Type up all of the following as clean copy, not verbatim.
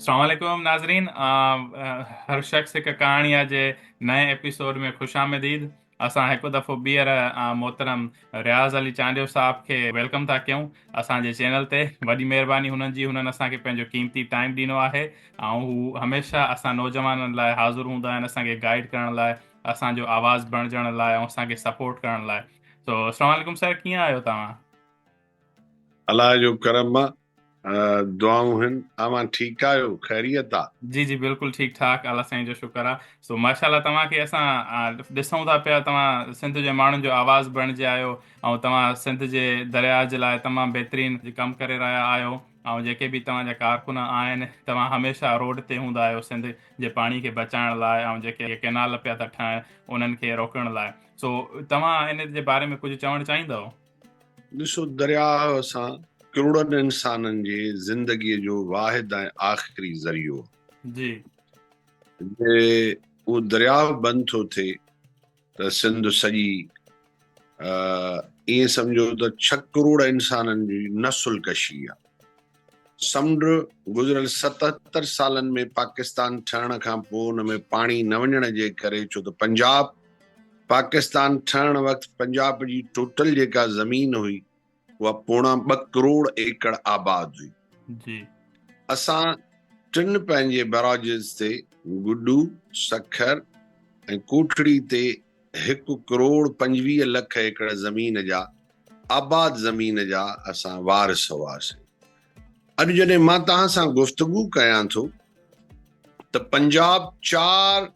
السلام عليڪم ناظرين، هر شخص هڪ ڪهاڻي آ جي نئين ايپيسوڊ ۾ خوش آمديد. اسان هڪ دفعو ٻيهر محترم رياض علي چانڊيو صاحب کي welcome ٿا ڪيون اسان جي چينل تي. وڏي مهرباني هنن جي، هنن اسان کي پنهنجو قيمتي ٽائيم ڏنو آهي ۽ هو هميشه اسان نوجوانن لاء حاضر هوندا آهن، اسان کي گائيڊ ڪرڻ لاء، اسان جو آواز بڻجڻ لاء ۽ اسان کي سپورٽ ڪرڻ لاء. سو السلام عليڪم سر، ڪيئن آهيو توهان؟ الله جو ڪرم آ، دعائون هن، اوهان ٺيڪ آهيو، خيريت آ؟ جي جي بلڪل ٺيڪ ٺاڪ، الله سائين جو شڪر آ. سو ماشاءالله توهان کي اسان ڏسون ٿا پيا، توهان سنڌ جي ماڻهن جو آواز بڻجي آيو ۽ توهان سنڌ جي درياء جي لاء تمام بهترين ڪم ڪري رهيا آهيو ۽ جيڪي به توهان جا ڪارڪن آهن توهان هميشه روڊ تي هوندا آهيو سنڌ جي پاڻي کي بچائڻ لاء ۽ جيڪي ڪينال پيا ٿا ٺهن انهن کي روڪڻ لاء. سو توهان ان جي باري ۾ ڪجهه چوڻ چاهيندؤ؟ ڏسو درياهه اسان ڪروڙن انسانن جي زندگيء جو واحد ۽ آخري ذريعو آهي. جي. جي اهو درياهه بند ٿو ٿئي ته سنڌ سڄي ائين سمجهو ته ڇهه ڪروڙ انسانن جي نسل ڪشي آهي. سمنڊ گذريل 77 سالن ۾ پاڪستان ٺهڻ کان پوء ان ۾ پاڻي نه وڃڻ جي ڪري ڇو ته پنجاب پاڪستان ٺهڻ وقت پنجاب جي ٽوٽل جيڪا زمين هئي اها پوڻا ٻه ڪروڙ ايڪڙ آباد هئي. جي. اسان ٽن پنهنجي بئراجز تي گڊو، سکر ۽ ڪوٽڙي تي هڪ ڪروڙ 25 لک ايڪڙ زمين جا آباد زمين جا اسان وارث هئاسين. اڄ جڏهن مان توهان سان گفتگو ڪيان ٿو ته پنجاب 4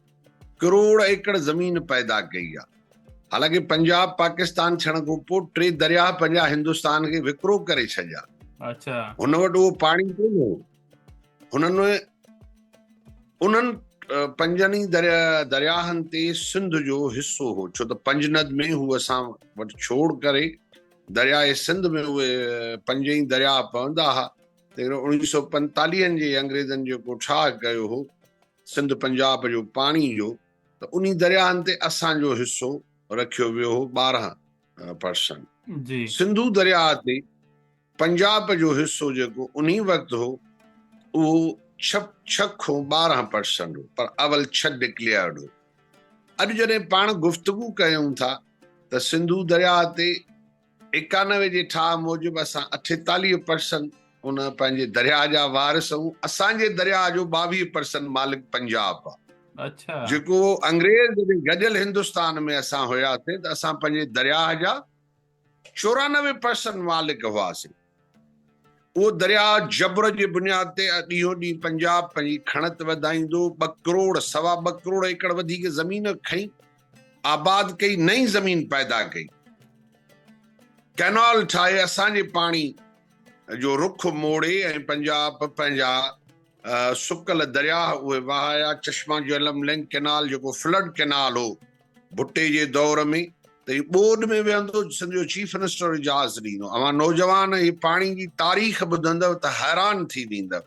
ڪروڙ ايڪڙ زمين پيدا ڪئي آهي. حالانڪه پنجاب پاڪستان ٿيڻ کان پوء ٽي درياهه پنهنجا هندستان کي وڪرو ڪري ڇڏيا. هن وٽ اهو پاڻي ڪونه هو. هنن انهن پنجن ئي درياهن تي سنڌ جو حصو هو، ڇو ته پنجند ۾ هو اسان وٽ ڇوڙ ڪري درياء سنڌ ۾ اهي پنج ئي درياهه پوندا ها. تنهن ڪري 1945 جي انگريزن جيڪو ٺاهه ڪيو هو سنڌ پنجاب جو پاڻي جو، ته انهي درياهن تي اسان جو حصو رکيو ويو هو 12 پرسنٽ. سنڌو درياهه تي پنجاب جو حصو جيڪو انهي وقت هو اهو ڇهه ڇهه کون 12 پرسنٽ هو، پر اول 6 ڊڪليئرڊ هو. اڄ جڏهن پاڻ گفتگو ڪيون ٿا ته سنڌو درياهه تي 91 جي ٺاهه موجب اسان 48 پرسنٽ ان پنهنجي درياهه جا وارث آهيون، اسان جي درياهه جو 22 پرسنٽ مالڪ پنجاب آهي. جيڪو انگريز جڏهن گڏيل هندستان ۾ اسان هياسين ته اسان پنهنجي درياهه جا 94 پرسنٽ مالڪ هئاسين. اهو درياء جبر جي بنياد تي ڏينهون ڏينهن پنجاب پنهنجي کڻت وڌائيندو ٻه ڪروڙ سوا ٻه ڪروڙ ايڪڙ وڌيڪ زمين کنئي آباد ڪئي، نئين زمين پيدا ڪئي، ڪئنال ٺاهي اسان جي پاڻي جو رخ موڙي ۽ پنجاب پنهنجا سڪل درياهه اهي وهايا. چشما جهلم لنڪ ڪئنال جيڪو فلڊ ڪئنال هو ڀٽي جي دور ۾ ته هي ٻوڏ ۾ ويهندو سنڌ جو چيف منسٽر اجازت ڏيندو. اوهان نوجوان هي پاڻي جي تاريخ ٻڌندؤ ته حيران ٿي ويندؤ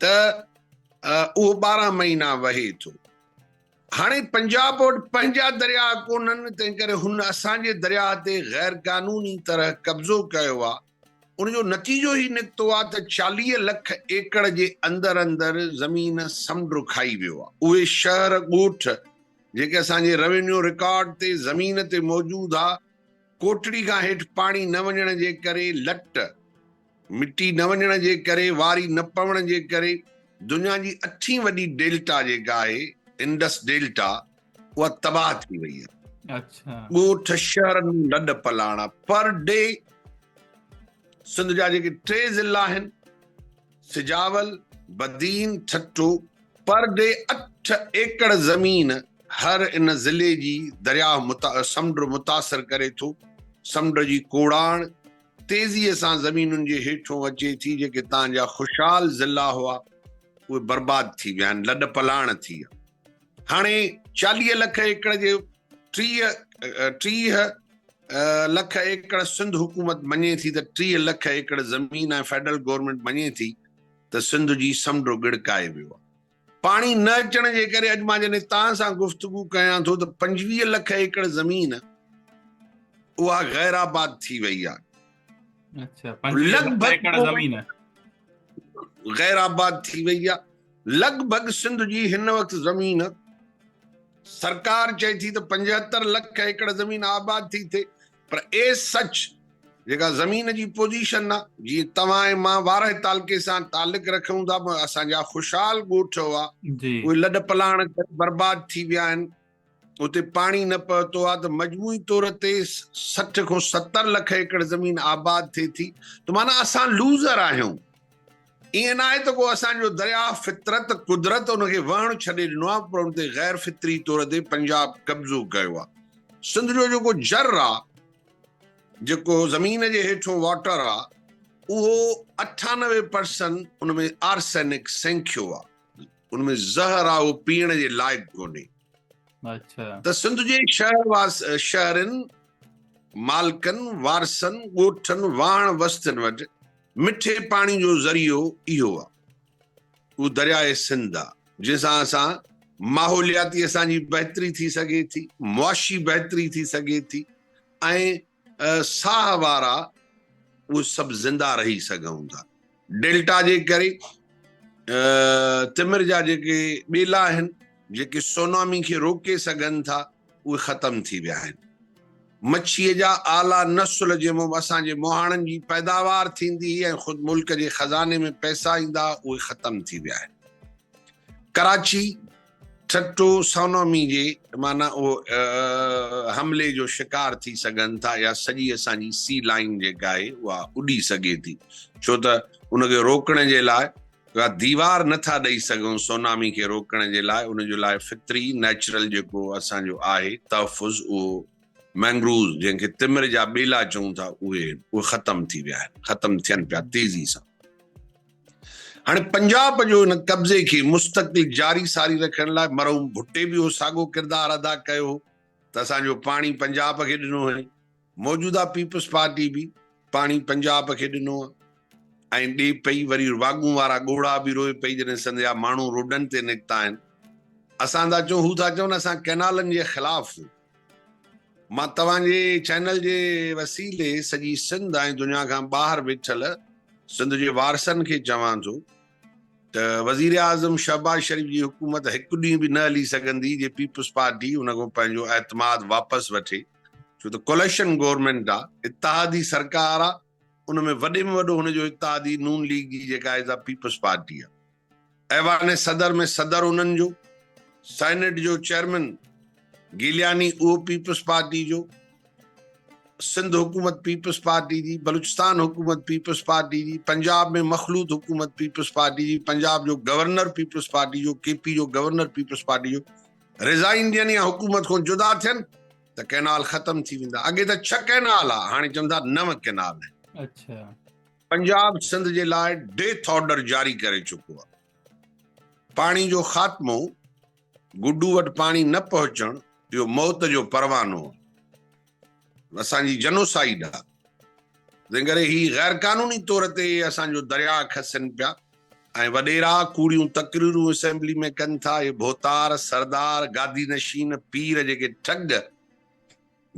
ته اهو 12 مهينا وهي ٿو. هاڻي پنجاب وٽ پنهنجا درياهه ڪونهن، تنهن ڪري هن اسان جي درياهه تي غير قانوني طرح قبضو ڪيو آهي. ان جو نتيجو هي نڪتو آهي ته 40 لک ايڪڙ جي اندر اندر زمين سمنڊ کائي ويو آهي. اهي شهر ڳوٺ جيڪي اسان جي روينيو رڪارڊ تي زمين تي موجود ها، ڪوٽڙي کان هيٺ پاڻي نه وڃڻ جي ڪري لٽ، مٽي نه وڃڻ جي ڪري، واري نه پوڻ جي ڪري دنيا جي اٺين وڏي ڊيلٽا جيڪا آهي انڊس ڊيلٽا اها تباهه ٿي وئي آهي. ڳوٺ شهرن ۾ لڏ پلاڻ پر ڊي سنڌ جا جيڪي ٽي ضلعا آهن سجاول، بدين، ٺٽو، پر ڊي 8 ايڪڙ زمين هر ان ضلعي جي درياهه سمنڊ متاثر ڪري ٿو. سمنڊ جي ڪوڙاڻ تيزيء سان زمينن جي هيٺون اچي ٿي، جيڪي تان جا خوشحال ضلعا هئا، اهي برباد ٿي ويا آهن، لڏ پلاڻ ٿي آهي. هاڻي 40 لک ايڪڙ جي 30 لک ايڪڙ سنڌ حڪومت مڃي ٿي ته 30 لک ايڪڙ زمين ۽ فيڊرل گورنمينٽ مڃي ٿي ته سنڌ جي سمنڊ ڳڙڪائي ويو آهي. پاڻي نه اچڻ جي ڪري اڄ مان جڏهن توهان سان گفتگو ڪيان ٿو ته 25 لک ايڪڙ زمين اها غير آباد ٿي وئي آهي. اڇا، 25 لک ايڪڙ زمين. غير آباد ٿي وئي آهي. لڳ ڀڳ سنڌ جي هن وقت زمين سرڪار چئي ٿي ته 75 لک ايڪڙ زمين آباد ٿي ٿئي پر ايز سچ جيڪا زمين جي پوزيشن آ جيئن توهان ۽ مان وارهه تعلقي سان تعلق رکون ٿا اسان جا خوشحال ڳوٺ هئا اهي لڏ پلاڻ ڪري برباد ٿي ويا آهن اتي پاڻي نه پهتو آ ته مجموعي طور تي 60 کان 70 لک ايڪڙ زمين آباد ٿئي ٿي ته معنيٰ اسان لوزر آهيون ائين ناهي ته ڪو اسان جو درياهه فطرت، قدرت، ان کي وهڻ ڇڏي ڏنو آهي پر ان تي غير فطري طور تي پنجاب قبضو ڪيو آهي. سنڌ جو جيڪو جر آ، جيڪو زمين جي هيٺون واٽر آ، اهو 98 پرسنٽ ان ۾ آرسينڪ سينکيو آ، ان ۾ زهر آ، اهو پيئڻ جي لائق ڪونهي. ته سنڌ جي شهر واس شهرين، مالڪن، وارثن، ڳوٺن، واهڻ وستين وٽ مٺي پاڻي جو ذريعو اهو آ، اهو درياء سنڌ آ، جنهن سان اسان ماحولياتي اسان جي بهتري ٿي سگهي ٿي، معاشي بهتري ٿي سگهي ٿي ۽ ساهه وارا اهي سڀ زنده رهي سگهون ٿا. ڊيلٽا جي ڪري تمر جا جيڪي ٻيلا آهن، جيڪي سونامي کي روڪي سگهن ٿا، اهي ختم ٿي ويا آهن. مڇيء جا اعليٰ نسل جنهن مان اسان جي مهاڻن جي پيداوار ٿيندي هئي ۽ خود ملڪ جي خزاني ۾ پئسا ايندا هئا، اهي ختم ٿي ويا آهن. ڪراچي، ٺٽو سونامي جي معنيٰ اهو حملي جو شڪار ٿي سگهن ٿا يا سڄي اسان جي سي لائين جيڪا آهي اها اڏي سگهي ٿي ڇو ته ان کي روڪڻ جي لاء ڪا ديوار نه ٿا ڏئي سگهون سونامي کي روڪڻ جي لاء ان جي لاء فطري نيچرل جيڪو اسان جو آهي تحفظ اهو مينگروز جنهن کي تمر جا ٻيلا چئون ٿا اهي اهي ختم ٿي ويا آهن ختم ٿين پيا تيزي سان هاڻي پنجاب جو ان قبضي کي مستقل جاري ساري رکڻ لاء مرحوم ڀٽي به اهو ساڳو ڪردار ادا ڪيو هو ته اسان جو پاڻي پنجاب کي ڏنو هئائين موجوده پيپلز پارٽي به پاڻي پنجاب کي ڏنو ۽ ڏي پئي وري واڳون وارا ڳوڙها به روئي پئي جڏهن سنڌ جا ماڻهو روڊن تي نڪتا آهن اسان ٿا چئون هو ٿا چون اسان ڪئنالن جي خلاف مان توهان جي چينل جي وسيلي سڄي سنڌ ۽ دنيا کان ٻاهر ويٺل سنڌ جي وارثن کي چوان ٿو ته وزيراعظم شهباز شريف جي حڪومت هڪ ڏينهن به نه هلي سگهندي جي پيپلز پارٽي ان کان پنهنجو اعتماد واپس وٺي ڇو ته ڪوليشن گورنمينٽ آ اتحادي سرڪار آ ان ۾ وڏي ۾ وڏو هن جو اتحادي نون ليگ جي جيڪا آهي سا پيپلز پارٽي آ ايوان صدر ۾ صدر انهن جو سينيٽ جو چيئرمين گيلياني اهو پيپلز پارٽي جو، سنڌ حڪومت پيپلز پارٽي جي، بلوچستان حڪومت پيپلز پارٽي جي، پنجاب ۾ مخلوط حڪومت پيپلز پارٽي جي، پنجاب جو گورنر پيپلز پارٽي جو، ڪي پي جو گورنر پيپلز پارٽي جو، ريزائن ڏين يا حڪومت کان جدا ٿين ته ڪئنال ختم ٿي ويندا. اڳي ته ڇهه ڪئنال ها، هاڻي چون ٿا نو ڪئنال آهن. پنجاب سنڌ جي لاء ڊيٿ آرڊر جاري ڪري چڪو آهي. پاڻي جو خاتمو گڊو وٽ پاڻي نه پهچڻ اهو موت جو پروانو آهي. اسان جي جنوسائيڊ آهي. تنهن ڪري هي غير قانوني طور تي اسان جو درياء کسن پيا ۽ وڏيرا ڪوڙيون تقريرون اسيمبلي ۾ ڪن ٿا. اهي ڀوتار، سردار، گادي نشين، پير جيڪي ٺڳ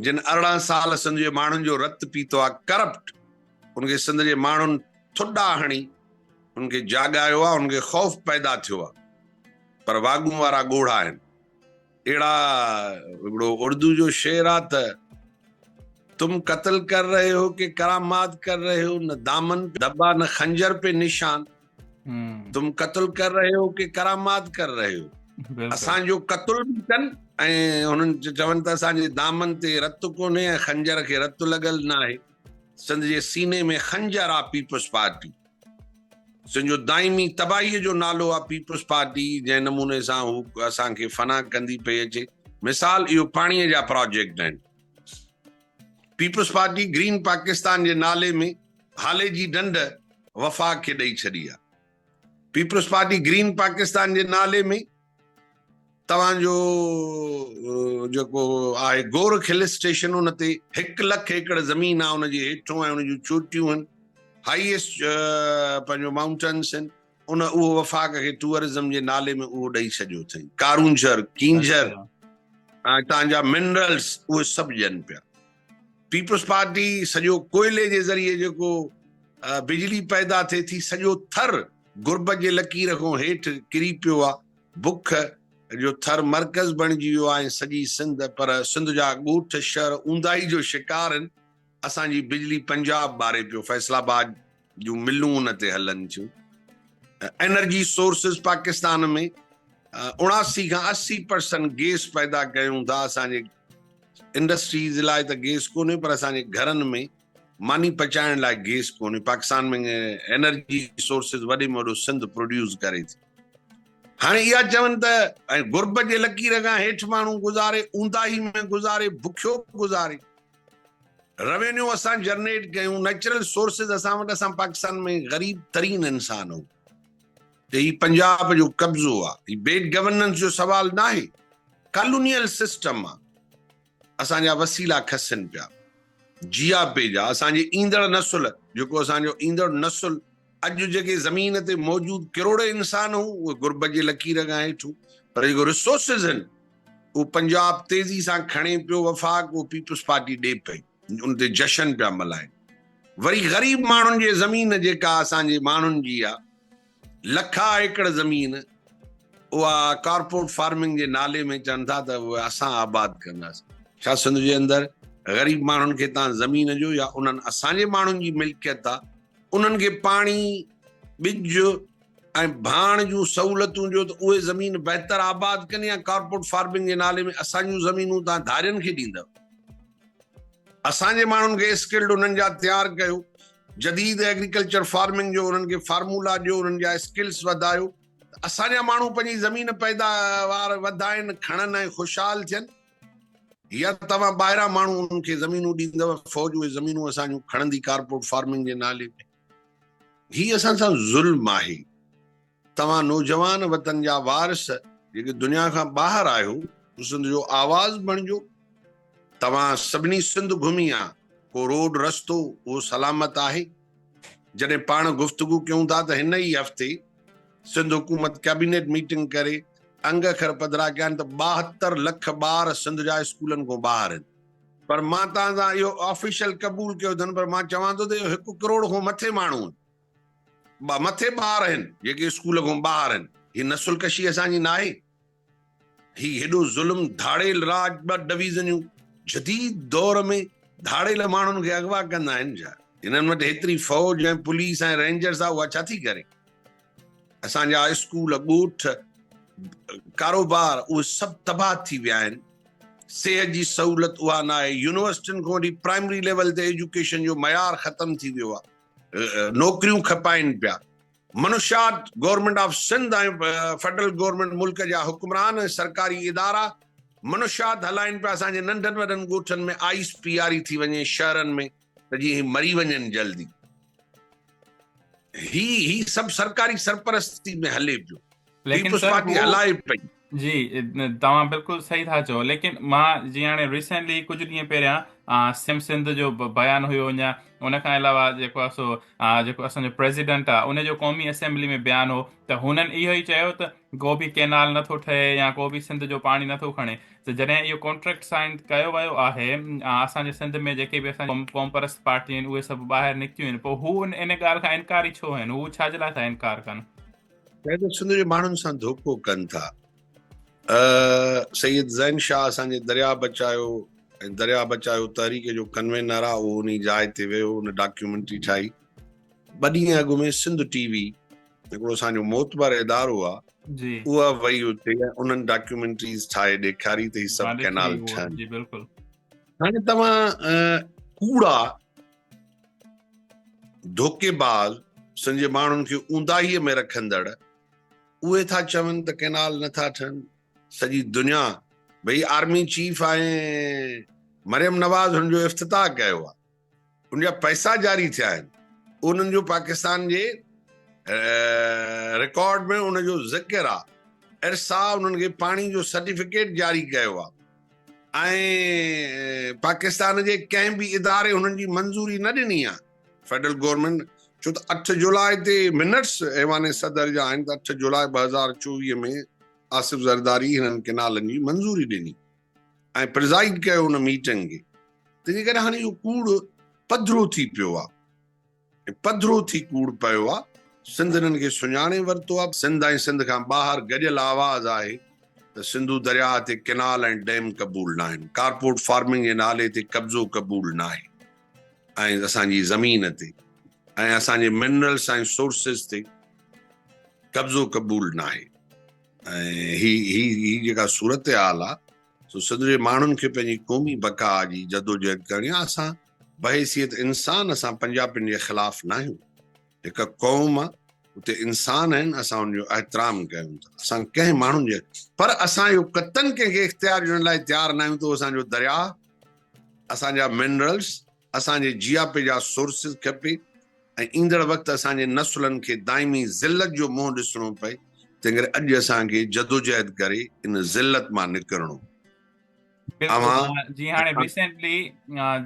جن 18 سال سنڌ جي ماڻهن جو رت پيتو آ ڪرپٽ ان کي سنڌ جي ماڻهن ٿڏا هڻي ان کي جاڳايو آ ان کي خوف پيدا ٿيو آ پر واڳون وارا ڳوڙها آهن اهڙا هڪڙو اردو جو شعر آ ته تم قتل ڪر رهي هو ڪي ڪرامات ڪر رهي هو نه دامن پي دبا نه خنجر پي نشان تم قتل ڪر رهي هو ڪي ڪرامات ڪر رهي هو اسان جو قتل به ڪن ۽ هنن چون ته اسان جي دامن تي رت ڪونهي ۽ خنجر کي رت لڳل ناهي سنڌ جي سيني ۾ خنجر آ پيپلز پارٽي سنڌ جو دائمي تباهي جو نالو آ پيپلز پارٽي جنهن نموني سان هو اسان کي فنا ڪندي پئي اچي مثال اهو پاڻي جا پراجيڪٽ آهن پيپلز پارٽي گرين پاڪستان جي نالي ۾ هاليجي ڍنڍ وفاق کي ڏئي ڇڏي آ. پيپلز پارٽي گرين پاڪستان جي نالي ۾ توهان جو جيڪو آهي گورک هل اسٽيشن ان تي 1 لک ايڪڙ زمين آ ان جي هيٺون ۽ ان جون چوٽيون آهن هائيسٽ پنهنجو مائونٽنس آهن ان اهو وفاق کي ٽوئرزم جي نالي ۾ اهو ڏئي ڇڏيو اٿئي ڪارونجهر ڪينجهر ۽ تان جا منرلس اهي سڀ ڏين پيا پيپلز پارٽي سڄو ڪوئلي جي ذريعي جيڪو بجلي پيدا ٿئي ٿي سڄو ٿر غربت جي لڪير کان هيٺ ڪري پيو آ، بک جو ٿر مرڪز بڻجي ويو آ ۽ سڄي سنڌ پر سنڌ جا ڳوٺ شهر اونداهي جو شڪار آهن، اسان جي بجلي پنجاب ٻاري پيو، فيصل آباد جون ملون ان تي هلن ٿيون، انرجي سورسز پاڪستان ۾ 79 کان 80 پرسنٽ گيس پيدا ڪيون ٿا، اسان جي انڊسٽريز لاء ته گيس ڪونهي پر اسان جي گهرن ۾ ماني پچائڻ لاء گيس ڪونهي، پاڪستان ۾ انرجي سورسز وڏي ۾ وڏو سنڌ پروڊيوس ڪري ٿي. هاڻي اها چون ته ۽ غربت جي لڪير کان هيٺ ماڻهو گذاري، اونداهي ۾ گذاري، بکيو گذاري. روينيو اسان جنريٽ ڪيون، نيچرل سورسز اسان وٽ، اسان پاڪستان ۾ غريب ترين انسان هو ته هي پنجاب جو قبضو آ، هي بيڊ گورننس جو سوال ناهي، ڪالونيل سسٽم آ. اسان جا وسيلا کسن پيا جياپي جا اسان جي ايندڙ نسل جيڪو اسان جو ايندڙ نسل اڄ جيڪي زمين تي موجود ڪروڙين انسان هو اهي غربت جي لڪير کان هيٺ هو پر جيڪو ريسورسز آهن اهو پنجاب تيزي سان کڻي پيو وفاق اهو پيپلز پارٽي ڏي پئي ان تي جشن پيا ملهائن وري غريب ماڻهن جي زمين جيڪا اسان جي ماڻهن جي آ لکها ايڪڙ زمين اها ڪارپورٽ فارمنگ جي نالي ۾ چون ٿا ته اهي اسان آباد ڪنداسين. ڇا سنڌ جي اندر غريب ماڻهن کي تان زمين جو يا انهن اسان جي ماڻهن جي ملڪيت آ انهن کي پاڻي، ٻج ۽ ڀاڻ جون سهولتون ڏيو ته اهي زمين بهتر آباد ڪن يا ڪارپورٽ فارمنگ جي نالي ۾ اسان جون زمينون تان ڌارين کي ڏيندؤ؟ اسان جي ماڻهن کي اسڪلڊ انهن جا تيار ڪيو، جديد ايگريڪلچر فارمنگ جو انهن کي فارمولا ڏيو، انهن جا اسڪلز وڌايو ته اسان جا ماڻهو پنهنجي زمين پيداوار وڌائين، کڻن ۽ خوشحال ٿين يا توهان ٻاهران ماڻهو انهن کي زمينون ڏيندؤ، فوج اهي زمينون اسان جون کڻندي ڪارپورٽ فارمنگ جي نالي ۾. هي اسان سان ظلم آهي. توهان نوجوان وطن جا وارث جيڪي دنيا کان ٻاهر آهيو سنڌ جو آواز بڻجو. توهان سڀني سنڌ گهمي آ ڪو روڊ رستو اهو سلامت آهي؟ جڏهن پاڻ گفتگو ڪيون ٿا ته هن ئي هفتي سنڌ حڪومت ڪيبينيٽ ميٽنگ ڪري انگ اکر پڌرا ڪيا آهن ته 72 لک ٻار سنڌ جا اسڪولن کان ٻاهر آهن. پر مان توهان سان اهو آفيشل قبول ڪيو اٿن پر مان چوان ٿو ته اهو هڪ ڪروڙ کان مٿي ماڻهو آهن. مٿي ٻار آهن جيڪي اسڪول کان ٻاهر آهن. هي نسل ڪشي اسان جي ناهي. هي هيڏو ظلم ڌاڙيل راڄ ٻه ڊويزنيون جديد دور ۾ ڌاڙيل ماڻهن کي اغوا ڪندا آهن ڇا؟ هنن وٽ هيتري فوج ۽ پوليس ۽ رينجرز آهي اها ڇا ٿي ڪري؟ اسان جا اسڪول، ڳوٺ، ڪاروبار اهي سڀ تباهه ٿي ويا آهن. صحت جي سهولت اها ناهي. يونيورسٽين کان وٺي پرائمري ليول تي ايجوڪيشن جو معيار ختم ٿي ويو آهي. نوڪريون کپائين پيا. منشيات government of Sindh ۽ federal government ملڪ جا حڪمران ۽ سرڪاري ادارا منشيات هلائين پيا اسان جي ننڍن وڏن ڳوٺن ۾ آئيس پياري ٿي وڃي شهرن ۾ ته جيئن هي مري وڃن جلدي. هي هي سڀ سرڪاري سرپرستي ۾ هلي پيو. ليڪن پيپلز سر پارٽي هو هلائي پئي. جي توهان بلڪل صحيح ٿا چئو ليڪن مان جي هاڻي ريسينٽلي ڪجهه ڏينهن پهريان سم سنڌ جو بيان هيو اڃا ان کان علاوه جيڪو آهي سو جيڪو اسان جو پريزيڊنٽ آهي ان جو قومي اسيمبلي ۾ بيان هو ته هنن اهو ئي چيو ته ڪو به ڪينال نٿو ٺهي يا ڪو به سنڌ جو پاڻي نٿو کڻي ته جڏهن اهو ڪانٽريڪٽ سائن ڪيو ويو آهي اسان جي سنڌ ۾ جيڪي به اسان قوم پرست پارٽيون آهن اهي سڀ ٻاهر نڪتيون آهن پوء هو ان ڳالهه کان انڪاري ڇو آهن هو ڇا جي لاء ٿا انڪار ڪن؟ شايد سنڌ جي ماڻهن سان ڌوڪو ڪن ٿا. سيد زين شاهه اسان جي درياء بچايو ۽ درياء بچايو تحريڪ جو ڪنوينر آ اهو انهي جاء تي ويو ان ڊاڪيومينٽري ٺاهي. ٻه ڏينهن اڳ ۾ سنڌ ٽي وي هڪڙو اسان جو معتبر ادارو آ اها وئي اتي ۽ انهن ڊاڪيومينٽريز ٺاهي ڏيکاري ته هي سڀ ڪئنال ٺهن. هاڻي توهان ڪوڙا ڌوڪيباز سنڌ جي ماڻهن کي اونداهي ۾ رکندڙ اهي ٿا چون ته ڪئنال نٿا ٺهن سڄي دنيا ڀئي آرمي چيف ۽ مريم نواز هن جو افتتاح ڪيو آهي ان جا پئسا جاري ٿيا آهن انهن جو پاڪستان جي رڪارڊ ۾ ان جو ذڪر آهي ارسا انهن کي پاڻي جو سرٽيفڪيٽ جاري ڪيو آهي ۽ پاڪستان جي ڪنهن به اداري هنن جي منظوري نه ڏني آهي فيڊرل گورنمينٽ ڇو ته 8 جولاء تي منٽس ايوان صدر جا آهن ته 8 جولاء 2024 ۾ آصف زرداري هنن ڪينالن جي منظوري ڏني ۽ پرزائيڊ ڪيو ان ميٽنگ کي تنهنجي ڪري هاڻي اهو ڪوڙ پڌرو ٿي پيو آهي پڌرو ٿي ڪوڙ پيو آهي. سنڌ انهن کي سڃاڻي ورتو آهي. سنڌ ۽ سنڌ کان ٻاهر گڏيل آواز آهي ته سنڌو درياهه تي ڪئنال ۽ ڊيم قبول ناهن، ڪارپوريٽ فارمنگ جي نالي تي قبضو قبول ناهي ۽ اسان جي زمين تي ۽ اسان جي منرلس ۽ سورسز تي قبضو قبول ناهي ۽ هي هي هي جيڪا صورتحال آهي سو سنڌ جي ماڻهن کي پنهنجي قومي بقا جي جدوجهد ڪرڻي آهي. اسان بحيثيت انسان اسان پنجابين جي خلاف ناهيون. هڪ قوم آ، اتي انسان آهن، اسان انهن جو احترام ڪيون ٿا. اسان ڪنهن ماڻهن جي پر اسان اهو قطعاً ڪنهن کي اختيار ڏيڻ لاء تيار ناهيون ته اسان جو درياهه، اسان جا منرلز، اسان جي جياپي جا سورسز کپي ۽ ايندڙ وقت اسان جي نسلن کي دائمي ذلت جو منهن ڏسڻو پئي، تنهنڪري اڄ اسان کي جدوجهد ڪري ان ذلت مان نڪرڻو. بلڪل جي هاڻي ريسينٽلي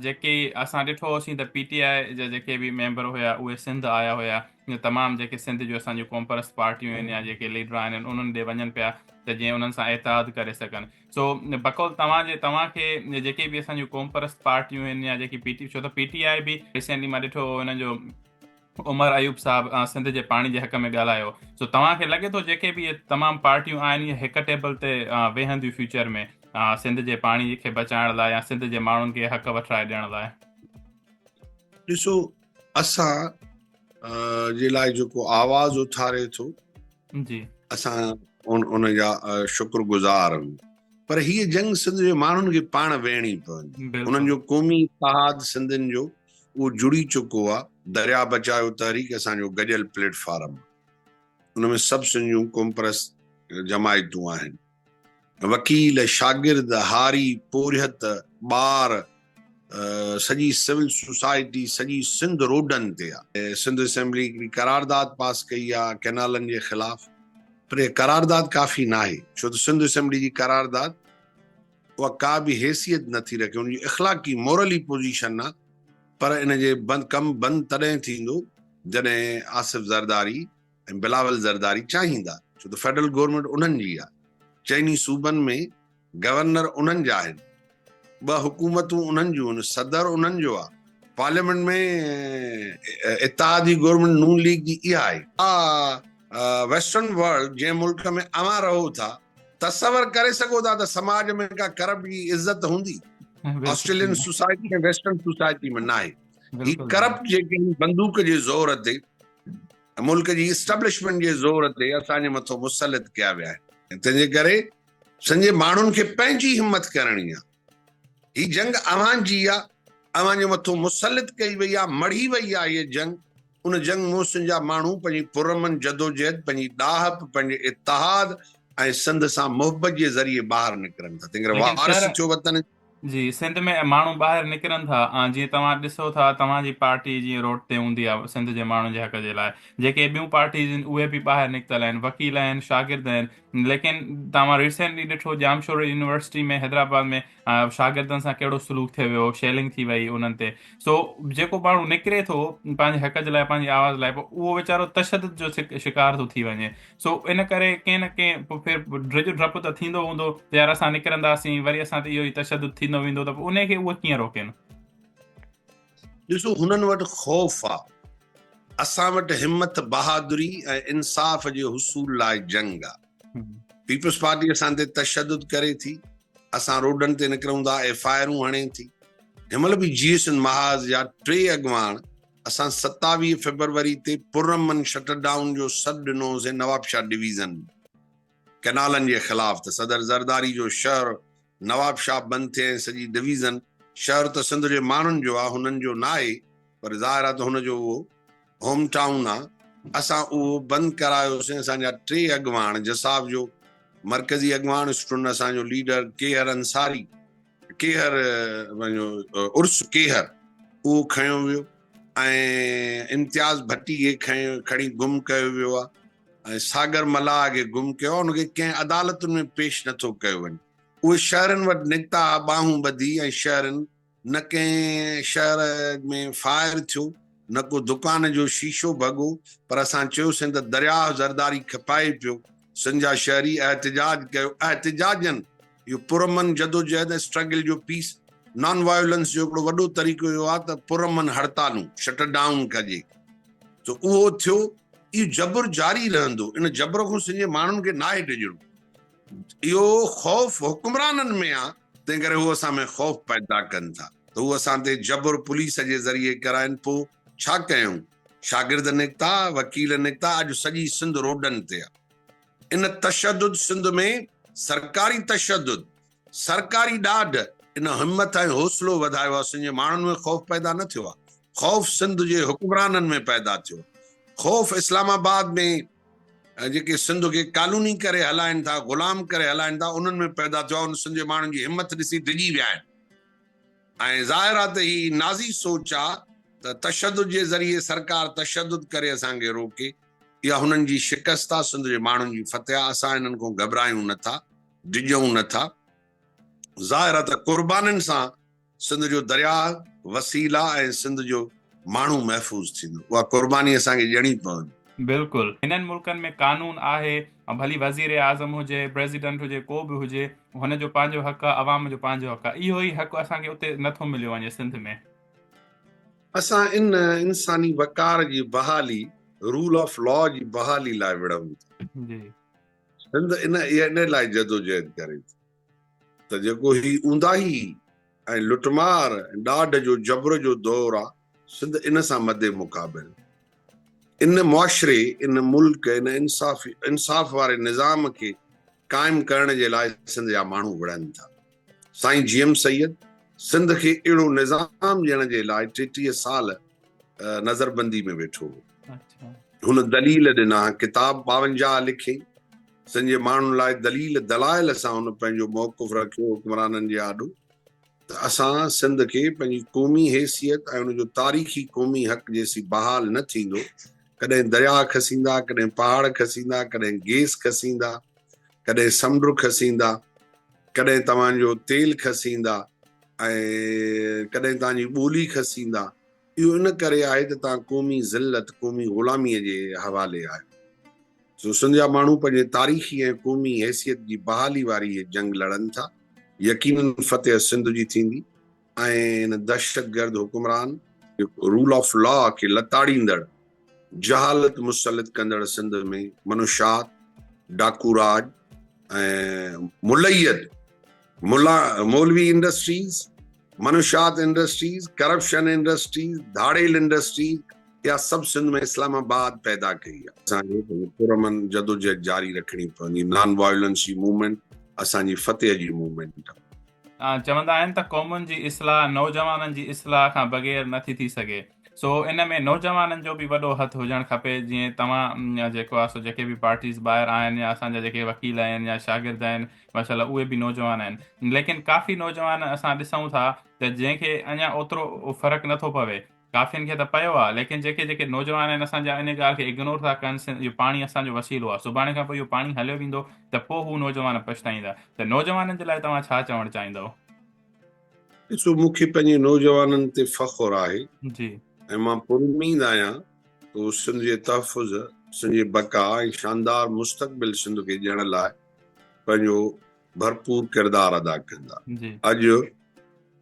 جيڪي اسان ڏٺو هوسين ته پي ٽي آء جا جيڪي به ميمبر هيا اهي سنڌ آيا هيا تمام جيڪي سنڌ جون اسان جون قومپرست پارٽيون آهن يا جيڪي ليڊر آهن انهن ڏي وڃن پيا ته جيئن انهن سان اتحاد ڪري سگهن سو بقول توهان جي توهان کي جيڪي به اسان جون قومپرست پارٽيون آهن يا جيڪي پي ٽي ڇو ته پي ٽي آء به ريسينٽلي مان ڏٺو هو انهن جو عمر ايوب صاحب سنڌ جي پاڻي جي حق ۾ ڳالهايو سو توهان کي لڳي ٿو جيڪي به اهي تمام پارٽيون آهن اهي هڪ ٽيبل تي ويهنديون فيوچر ۾ سنڌ جي پاڻي کي بچائڻ لاء يا سنڌ جي ماڻهن کي حق وٺرائي ڏيڻ لاء؟ ڏسو اسان جي لاء جيڪو آواز اٿاري ٿو جي اسان ان جا شڪر گذار آهيون پر هيء جنگ سنڌ جي ماڻهن کي پاڻ ويهڻي پوندي انهن جو قومي اتحاد سنڌين جو اهو جڙي چڪو آ، درياء بچايو تحريڪ اسان جو گڏيل پليٽ فارم آ، ان ۾ سڀ سنڌ جون قومپرست جماعتون آهن، وڪيل، شاگرد، هاري، پورهيت، ٻار، سڄي سول سوسائٽي، سڄي سنڌ روڊن تي آ. سنڌ اسيمبلي هڪڙي قرارداد پاس ڪئي آ ڪئنالن جي خلاف، پر اها قرارداد ڪافي ناهي، ڇو ته سنڌ اسيمبلي جي قرارداد اها ڪا به حيثيت نه ٿي رکي، ان جي اخلاقي مورلي پوزيشن نه، پر ان جي بند ڪم بند تڏهن ٿيندو جڏهن آصف زرداري ۽ بلاول زرداري چاهيندا، ڇو ته فيڊرل گورنمينٽ انهن جي آهي، چئني صوبن ۾ گورنر انهن جا آهن، ٻه حڪومتون انهن جون آهن، صدر انهن جو آهي، پارليامينٽ ۾ اتحادي گورنمينٽ نون ليگ جي اها آهي. ويسٽرن ورلڊ جنهن ملڪ ۾ اوهان رهو ٿا تصور ڪري سگهو ٿا ته سماج ۾ ڪا ڪرپٽ جي عزت هوندي؟ آسٽريلين سوسائٽي ۽ ويسٽرن سوسائٽي ۾ ناهي. هي ڪرپٽ جيڪي آهن بندوق جي زور تي ملڪ جي اسٽيبلشمينٽ جي زور تي اسان جي مٿو مسلط ڪيا ويا آهن. تنهن جي ڪري سنڌ جي ماڻهن کي پنهنجي همت ڪرڻي آهي. هي جنگ اوهان جي آ، اوهان جي مٿو مسلط ڪئي وئي آ، مڙهي وئي آ هيء جنگ، ان جنگ محسن جا ماڻهو پنهنجي پرامن جدوجهد، پنهنجي ڏاهپ، پنهنجي اتحاد ۽ سنڌ سان محبت جي ذريعي ٻاهر نڪرن ٿا، تنهنڪري ليڪن وارث سر ٿيو وطن جي. جي سنڌ ۾ ماڻهو ٻاهر نڪرن ٿا جيئن توهان ڏسو ٿا توهان جي پارٽي جيئن روڊ تي هوندي آ سنڌ جي ماڻهن جي حق جي لاء جيڪي ٻيون پارٽيز آهن اهي به ٻاهر نڪتل آهن وڪيل آهن شاگرد آهن ليڪن توهان ريسينٽلي ڏٺو ڄامشورو يونيورسٽي ۾ حيدرآباد ۾ شاگردن سان ڪهڙو سلوڪ ٿي ويو شيلنگ ٿي وئي انهن تي سو جيڪو ماڻهو نڪري ٿو پنهنجي حق جي لاء پنهنجي آواز لاء پوء اهو ويچارو تشدد جو شڪار ٿو ٿي وڃي سو ان ڪري ڪنهن نه ڪنهن پوء ڦر ڊڄ ڊپ ته ٿيندو هوندو ته يار اسان نڪرنداسين وري اسان تي اهو ئي تشدد ٿيندو ويندو ته پوء ان کي اهو ڪيئن روڪين. ڏسو هنن وٽ خوف آ، اسان وٽ همت، بهادري ۽ انصاف جي حصول لاء جنگ آ. پيپلز پارٽي اسان تي تشدد ڪري ٿي، اسان روڊن تي نڪرون ٿا، ايف I آرون هڻي ٿي. هن مهل به جيئي سنڌ محاذ جا ٽي اڳواڻ اسان 27 فيبروري تي پرامن شٽر ڊائون جو سڏ ڏنو هوسين نوابشاهه ڊويزن ۾. ڪئنالن جي خلاف ته صدر زرداري جو شهر نوابشاهه بند ٿئي ۽ سڄي ڊويزن، شهر ته سنڌ جي ماڻهن جو آ هنن جو ناهي پر ظاهر آ ته هن جو اهو هوم ٽائون آ، اسان اهو بند ڪرايوسين، اسان جا ٽي اڳواڻ جساف جو مرڪزي اڳواڻ اسٽوڊنٽ اسان جو ليڊر ڪيهر انصاري، ڪيهر پنهنجو عرس ڪيهر اهو کنيو ويو ۽ امتياز ڀٽي کي کڻي گم ڪيو ويو آ ۽ ساگر ملاح کي گم ڪيو آ، ان کي ڪنهن عدالتن ۾ پيش نٿو ڪيو وڃي. اهي شهرين وٽ نڪتا ها ٻانهون ٻڌي ۽ شهرين نه ڪنهن شهر ۾ فائر ٿيو نه ڪو دڪان جو شيشو ڀڳو پر اسان چيوسين ته درياهه زرداري کپائي پيو، سنڌ جا شهري احتجاج ڪيو، احتجاجن اهو پرامن جدوجهد ۽ اسٽرگل جو پيس نان وائولنس جو هڪڙو وڏو طريقو اهو آهي ته پرامن هڙتالون شٽ ڊائون ڪجي ته اهو ٿيو. اهو جبر جاري رهندو. ان جبر کان سنڌ جي ماڻهن کي ناهي ڊڄڻو. اهو خوف حڪمرانن ۾ آ، تنهن ڪري هو اسان ۾ خوف پيدا ڪن ٿا ته هو اسان تي جبر پوليس جي ذريعي ڪرائن. پوء ڇا ڪيون؟ شاگرد نڪتا، وڪيل نڪتا، اڄ سڄي سنڌ روڊن تي آ. ان تشدد سنڌ ۾ سرڪاري تشدد، سرڪاري ڏاڍ ان همٿ ۽ حوصلو وڌايو آ. سنڌ جي ماڻهن ۾ خوف پيدا نه ٿيو آ. خوف سنڌ جي حڪمرانن ۾ پيدا ٿيو. خوف اسلام آباد ۾ جيڪي سنڌ کي ڪالوني ڪري هلائين ٿا، غلام ڪري هلائين ٿا، انهن ۾ پيدا ٿيو آ. ان سنڌ جي ماڻهن جي همٿ ڏسي ڊڄي ويا آهن ۽ ظاهر آ ته هي نازي سوچ آ ته تشدد جي ذريعي سرڪار تشدد ڪري اسان کي روڪي. اها هنن جي شڪست آ، سنڌ جي ماڻهن جي فتح آ. اسان انهن کان گهٻرايون نه ٿا، ڊڄون نه ٿا. ظاهر آ ته قربانين سان سنڌ جو درياهه، وسيلا ۽ سنڌ جو ماڻهو محفوظ ٿيندو. اها قرباني اسان کي ڏيڻي پوندي. بلڪل. هنن ملڪن ۾ قانون آهي ڀلي وزير اعظم هجي، پريزيڊنٽ هجي، ڪو به هجي، هن جو پنهنجو حق آ، عوام جو پنهنجو حق آ. اهو ئي حق اسان کي اتي نه ٿو مليو وڃي سنڌ ۾. اسان ان انساني وقار جي بحالي، رول آف لا جي بحالي لاء وڙهون ٿا. سنڌ ان ان لاء جدوجهد ڪري ٿي ته جيڪو هي اونداهي ۽ لٽمار ۽ ڏاڍ جو جبر جو دور آ، سنڌ ان سان مد مقابل ان معاشري، ان ملڪ، ان انصاف انصاف واري نظام کي قائم ڪرڻ جي لاء سنڌ جا ماڻهو وڙهن ٿا. سائين جي ايم سيد سنڌ کي اهڙو نظام ڏيڻ جي لاء 33 سال نظربندي ۾ ويٺو هو. هن دليل ڏنا، ڪتاب 52 لکي، سنڌ جي ماڻهن لاء دليل دلائل سان هن پنهنجو موقف رکيو حڪمرانن جي آڏو ته اسان سنڌ کي پنهنجي قومي حيثيت ۽ ان جو تاريخي قومي حق جيسين بحال نه ٿيندو، ڪڏهن درياهه کسيندا، ڪڏهن پهاڙ کسيندا، ڪڏهن گيس کسيندا، ڪڏهن سمنڊ کسيندا، ڪڏهن توهان جو تيل کسيندا ۽ ڪڏهن توهان جي ٻولي کسيندا. اهو ان ڪري آهي ته توهان قومي ذلت، قومي غلاميء جي حوالي آهيو. سو سنڌ جا ماڻهو پنهنجي تاريخي ۽ قومي حيثيت جي بحالي واري هيء جنگ لڙن ٿا. يقينن فتح سنڌ جي ٿيندي ۽ هن دهشتگرد حڪمران، رول آف لا کي لتاڙيندڙ، جهالت مسلط ڪندڙ سنڌ ۾ منشيات، ڊاڪو راڄ ۽ مليت، ملا مولوي انڊسٽريز، منشيات انڊسٽريز، ڪرپشن انڊسٽريز، ڌاڙيل انڊسٽريز اها سڀ سنڌ ۾ اسلام آباد پيدا ڪئي آهي. اسان کي پنهنجي پرامن جدوجهد جاري رکڻي پوندي. نان وائولنس جي موومينٽ اسان جي فتح جي موومينٽ آهي. چوندا آهن ته قومن جي اصلاح نوجوانن جي اصلاح کان بغير نه ٿي ٿي سگهي سو ان ۾ نوجوانن جو به وڏو هٿ هجڻ کپي جيئن توهان جيڪو آهي سو جيڪي به پارٽيز ٻاهر آهن يا اسان جا جيڪي وڪيل آهن يا شاگرد آهن ماشاء الله اهي به نوجوان آهن ليڪن ڪافي نوجوان اسان ڏسون ٿا ته جنهن کي اڃا اوترو فرق نه ٿو پوي ڪافين کي ته پيو آ ليڪن جيڪي جيڪي نوجوان آهن اسان جا ان ڳالهه کي اگنور ٿا ڪن اهو پاڻي اسان جو وسيلو آ سڀاڻي کان پوء اهو پاڻي هليو ويندو ته پوء هو نوجوان پڇتائيندا ته نوجوانن جي لاء توهان ڇا چوڻ چاهيندؤ؟ ڏسو مون کي پنهنجي نوجوانن تي فخر آهي جي. ۽ مان پراميد آهيان ته هو سنڌ جي تحفظ، سنڌ جي بقا ۽ شاندار مستقبل سنڌ کي ڏيڻ لاء پنهنجو ڀرپور ڪردار ادا ڪندا. جي. اڄ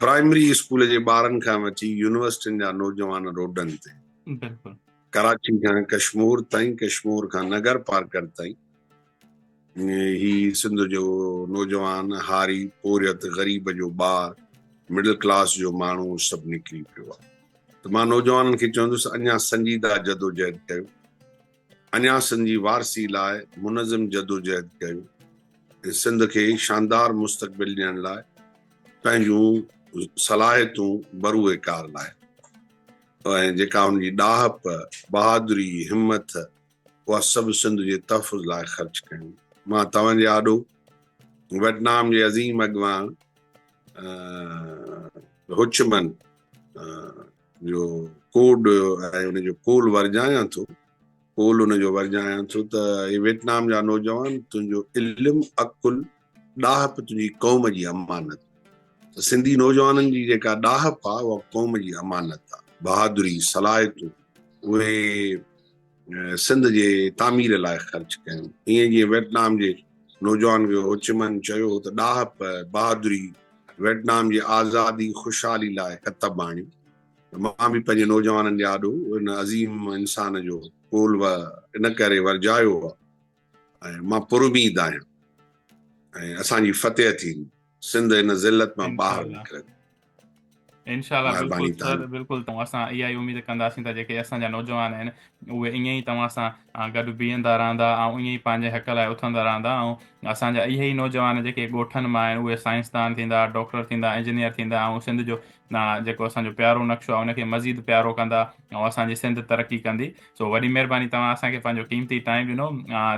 پرائمري اسڪول جي ٻارن کان وٺي يونيورسٽين جا نوجوان روڊن تي، بلڪل. ڪراچي کان ڪشمور تائين، ڪشمور کان نگر پارڪر تائين هي سنڌ جو نوجوان، هاري، پورهيت، غريب جو ٻار، مڊل ڪلاس جو ماڻهو سڀ نڪري پيو آهي ته مان نوجوانن کي چوندس اڃا سنجيده جدوجهد ڪيو. اڃا سنڌ جي وارثي لاء منظم جدوجهد ڪيو ۽ سنڌ کي شاندار مستقبل ڏيڻ لاء پنهنجون صلاحيتون بروئي ڪار لايو ۽ جيڪا هن جي ڏاهپ، بهادري، همٿ اها سڀ سنڌ جي تحفظ لاء خرچ ڪيون. مان توهان جي آڏو ويٽنام جي عظيم اڳواڻ هوچمن جو ڪوڊ ۽ ان جو قول ورجايان ٿو، قول ان جو ورجايان ٿو ته اي ويٽنام جا نوجوان تنهنجو علم، عقل، ڏاهپ تنهنجي قوم جي امانت. ته سنڌي نوجوانن جي جيڪا ڏاهپ آ اها قوم جي امانت آ، بهادري، صلاحيتون اهي سنڌ جي تعمير لاء خرچ ڪيون. ائين جيئن ويٽنام جي نوجوان کي هوچمن چيو هو ته ڏاهپ، بهادري ويٽنام جي آزادي، خوشحالي لاء ڪتب آڻيون. مان به پنهنجي نوجوانن جي آڏو ان عظيم انسان جو قول و ان ڪري ورجايو آهي ۽ مان پراميد آهيان ۽ اسان جي فتح ٿيندي، سنڌ هن ذلت مان ٻاهر نڪرندي. انشاء الله بلڪل سر بلڪل اسان اها ئي اميد ڪنداسين ته جيڪي اسان جا نوجوان آهن اهي ائين ئي توهان سان گڏ بيهندا رهندا ۽ ائين ئي پنهنجي حق لاء اٿندا رهندا ۽ اسان جا اهي ئي نوجوان جيڪي ڳوٺن مان آهن اهي سائنسدان ٿيندا ڊاڪٽر ٿيندا انجنيئر ٿيندا ۽ سنڌ جو جيڪو اسان جو پيارو نقشو آهي ان کي مزيد پيارو ڪندا ۽ اسان جي سنڌ ترقي ڪندي سو وڏي مهرباني توهان اسان کي پنهنجو قيمتي ٽائيم ڏنو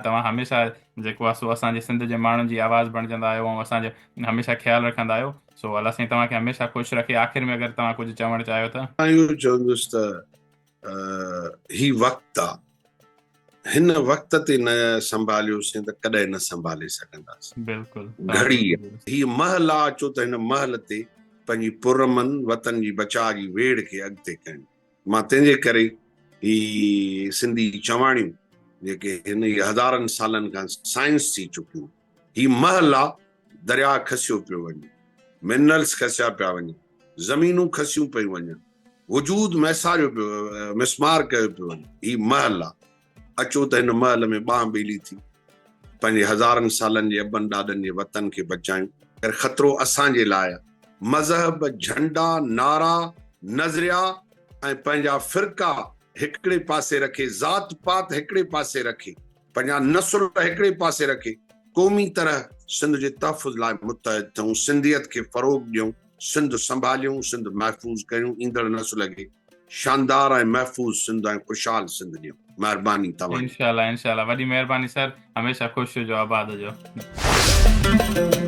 توهان هميشه جيڪو آهي سو اسان جي سنڌ جي ماڻهن جي آواز بڻجندا آهيو ۽ اسان جو هميشه خيال رکندا آهيو سو الله سائين توهان کي هميشه خوش رکي. آخر ۾ اگر توهان ڪجهه چوڻ چاهيو ته. مان اهو چوندس ته هي وقت آ هن وقت تي نه سنڀاليوسين ته ڪڏهن نه سنڀالي سگهنداسين. بلڪل گهڙي آ هي مهل آ اچو ته هن مهل تي پنهنجي پرامن وطن جي بچاء جي ويڙهه کي اڳتي ڪيون. مان تنهنجي ڪري هي سنڌي چواڻيون جيڪي هن هزارن سالن کان سائنس ٿي چڪيون هي مهل آ درياء کسيو پيو وڃي، منرلز کسيا پيا وڃن، زمينون کسيون پيون وڃن، وجود ميساريو پيو مسمار ڪيو پيو وڃي، هي مهل آ، اچو ته هن مهل ۾ ٻانهن ٻيلي ٿي پنهنجي هزارن سالن جي ابن ڏاڏن جي وطن کي بچايون، خطرو اسان جي لاء آ، مذهب، جهنڊا، نعرا، نظريا ۽ پنهنجا فرقا هڪڙي پاسي رکي، ذات پات هڪڙي پاسي رکي، پنهنجا نسل هڪڙي پاسي رکي قومي طرح سنڌ جي تحفظ لاء متحد ٿيون، سنڌيت کي فروغ ڏيون، سنڌ سنڀاليون، سنڌ محفوظ ڪريون، ايندڙ نسل کي شاندار ۽ محفوظ سنڌ ۽ خوشحال سنڌ ڏيون. مهرباني توهان جي. انشاء الله انشاء الله وڏي مهرباني سر هميشه خوش هجو آباد هجو.